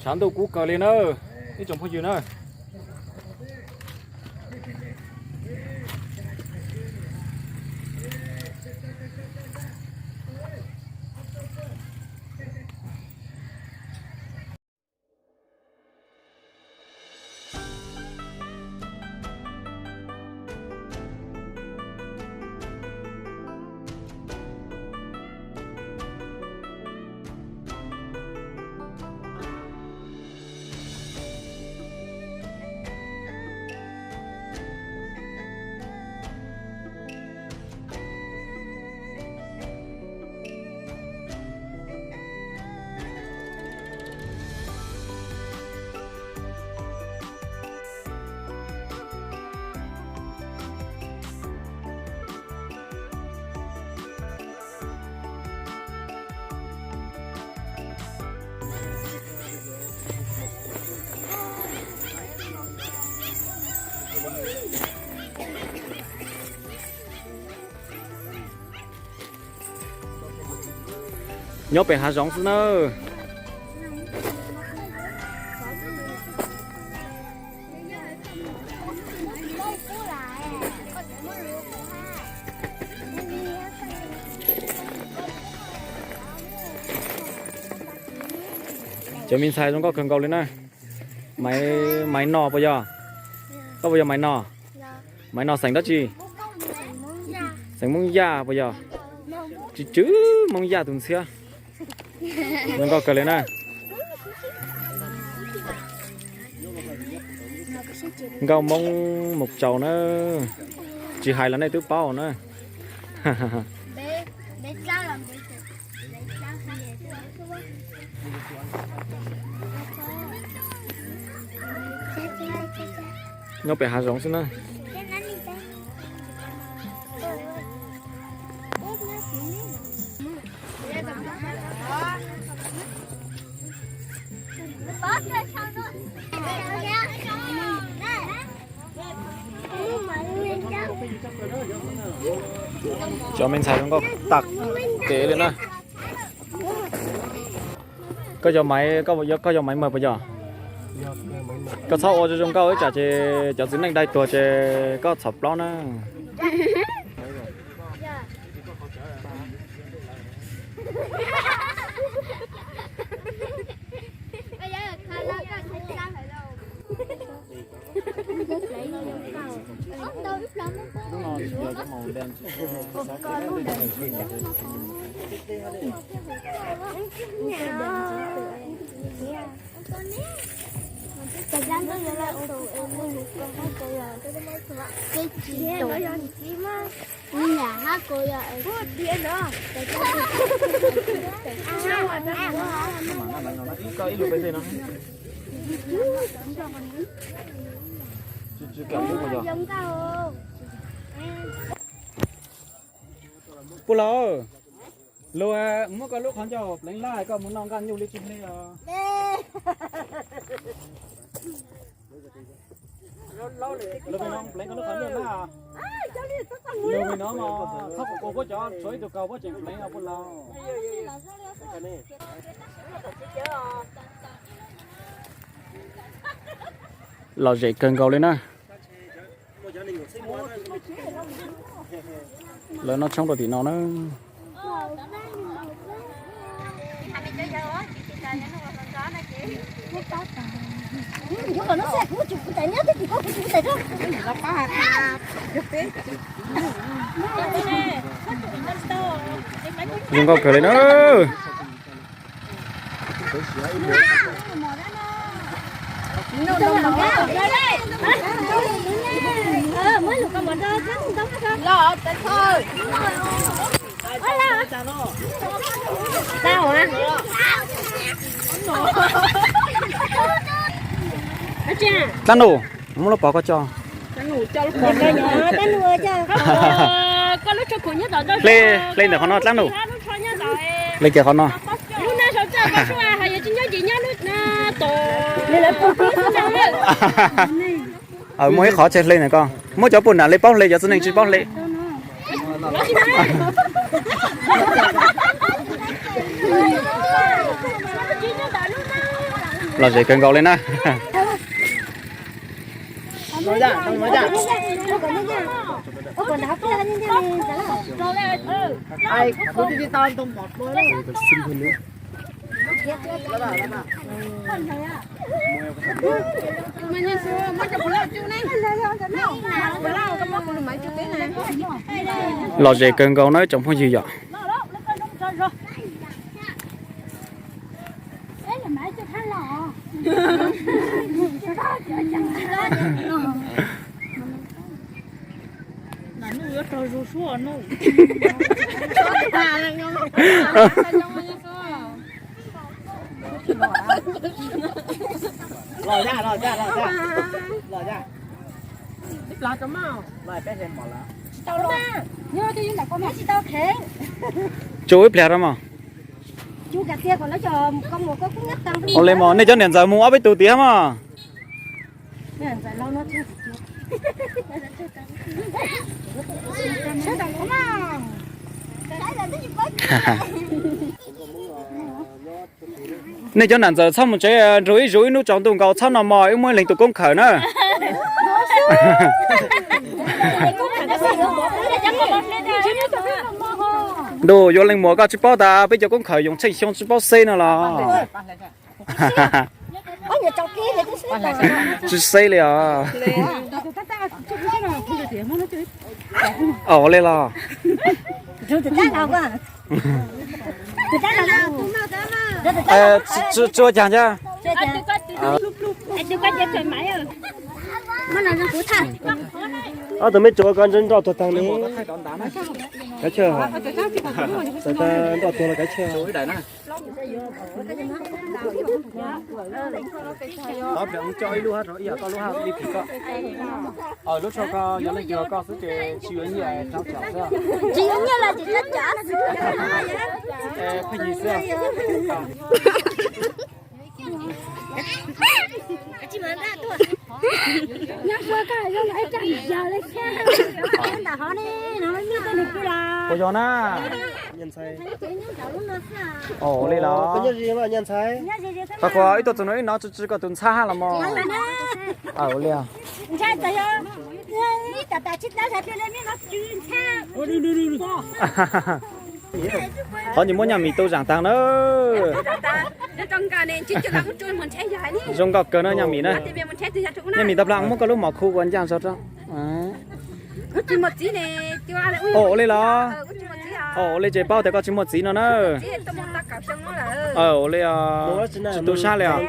Hav ntuj kub kawg li na, ib tsoom phooj ywg na. Nyob pem hav zoov xwb na. Cov me ntxhais zoo nkauj kawg nkaus li na. Maiv, Maiv Noj puas yog? Koj puas yog Maiv Noj? Maiv Noj xeem dab tsi? Xeem Hmoob Yaj puas yog? Tsis tsw Hmoob Yaj tus ntxhiab. Zoo nkauj kawg li na. Nkauj Hmoob mus tsaus na. Tsis hais los nej twb paub na. Nyob pem hav zoov xwb na. Cov me ntxhais zoo nkauj tag kev li na. Koj yog Maiv, koj yog Maiv Mawg puas yog? Koj txhob ua zoo zoo nkauj ib tsam ces cov txiv neej dai tuag ces koj txhom plaub na. Puj laus, luag muab koj lub qhov ncauj pleev laj koj mus noj nqaj nyuj li tsis hle os. Lub no pleev koj lub qhov ncauj laj. Lub no mas txhob qus qus puab cov tshuav ib tug kaus puab tseem pleev os puj laus. Lom zem kawg nkaus li na. Lawv noj tshoob rau tim no na. Zoo nkauj kawg li na. Dlaab Nuj, muab lub pov koj tso. Hle, hle ntawm qhov no Dlaab Nuj. Hle kiag qhov no. Muaj ib qhov tseg hle ntawm ko. Muab cov puj nam li paub hle, cov txiv neej tsis paub hle. Lom zem kawg nkaus li na. Lom zem kawg nkaus na tsoom phooj ywg yom. Tsuas ib pliag rau mas. Ua li mas nej cov niam ntxawm mus ob peb tus tiag mas. Nej cov niam ntxawm txhob mus tsev, nrug ib zaug ib hnub tsaus ntuj nkaus txhob noj mov, wb muab leej tus koob khawm na. Ntuj, yuav leej muam koj tsis paub tas peb cov koob khawm yoov tsheej xyoo tsis paub xeb no los. Tsis xeb li os. Ua li los. Tsis ua cas ntag. Ob tug me tsuav ko nroj tuag tag ne. Kav tsij, txawm tas nroj tuag los kav tsij. Tov pliag coj ib lub hab rau ib yam koj lub hab li phim koj. Lub tsho ko yog leej twg koj xwb ces tsis yuav nyiaj rau cov xwb. Tsis yuav nyiaj los tsis txhob cov. Pheej yig xwb. Puas yog na? Ua li los. Tau qhuas ib tug txug no ib no tsw tsw koj tus ntxhab hab los mog. Ua li. Qhov nws muab nyaj mis tu zaam taag na. Zoo nkauj kawg na nyaj mis na. Nyaj mis tau plag muab koj lub mom khu ua ncaaj zog rau. Ua li los. Ua li ces paub tias koj tsis muaj txiv no na. Ua li, tsis tu sab li os.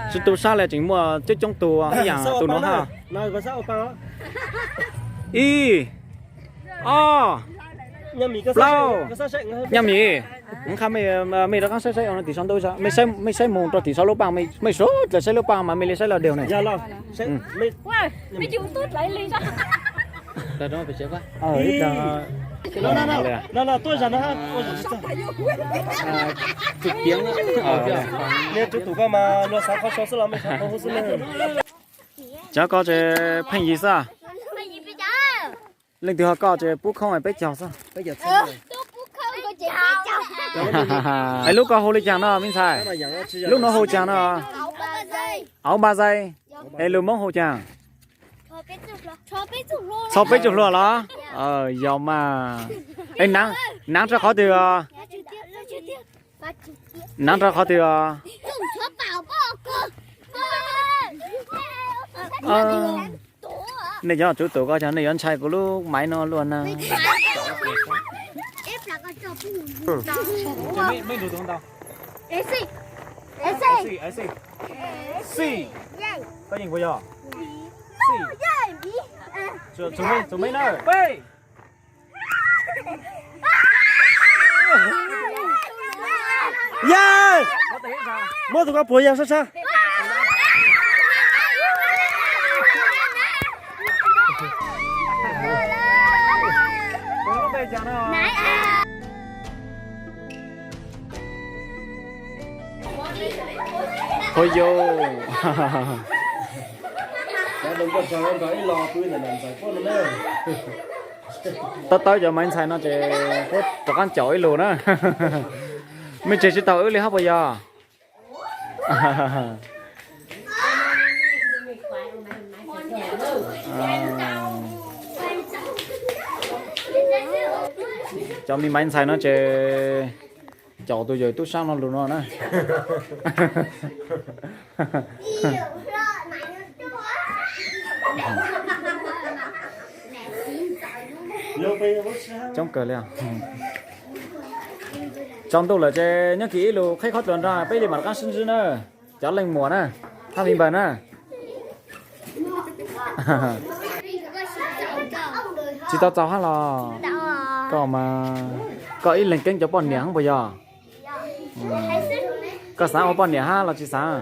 Tsis tu sab li, tseem muaj coob coob tug ib yam tus nuav hab. Ib, ob, plaub. Nyaj mis, mej rov qaab saib saib tim sau ntuj, mej saib moog rau tim sau lub paaj, mej suav dlawg saib lub paaj mas mej li saib los dlawg ne. Cov ko ces pheej yig xwb. Leej twg ho koj ces pub khoob peb caug xwb. Es lub ko hu li caag no me ntxhais? Lub nuav hu caag no? Aub npaj zai. Es lus Moob hu caag? Txho peb txug hlua los? Yog mas. Es naav rau qhov twg os? Naav rau qhov twg os? Nej cov tswv tus ko, nej yuav ntshai kuv lub maiv no luaj na. Yaj, muab tus ko puag yog sab sab. Hu yus, tawb tawb cov maiv ntxhais no ces puab rov qaab caum ib lus na. Mej tseg tsis taug wb li hab puas yog? Cov me maiv ntxhais no ces caum tus yawm tub sab no lus no na. Coob kawg li. Tsaus ntuj lawm ces nyob kis ib lus qhib qhov tlua nrog peb li mam rov qab sib ntsib na. Cov leej muam na, thaj me npawg na. Tsis tau txaus hab los? Koj mas, koj ib leeg keeb cov poj niam hab puas yog? Koj xav ua poj niam hab los tsis xav?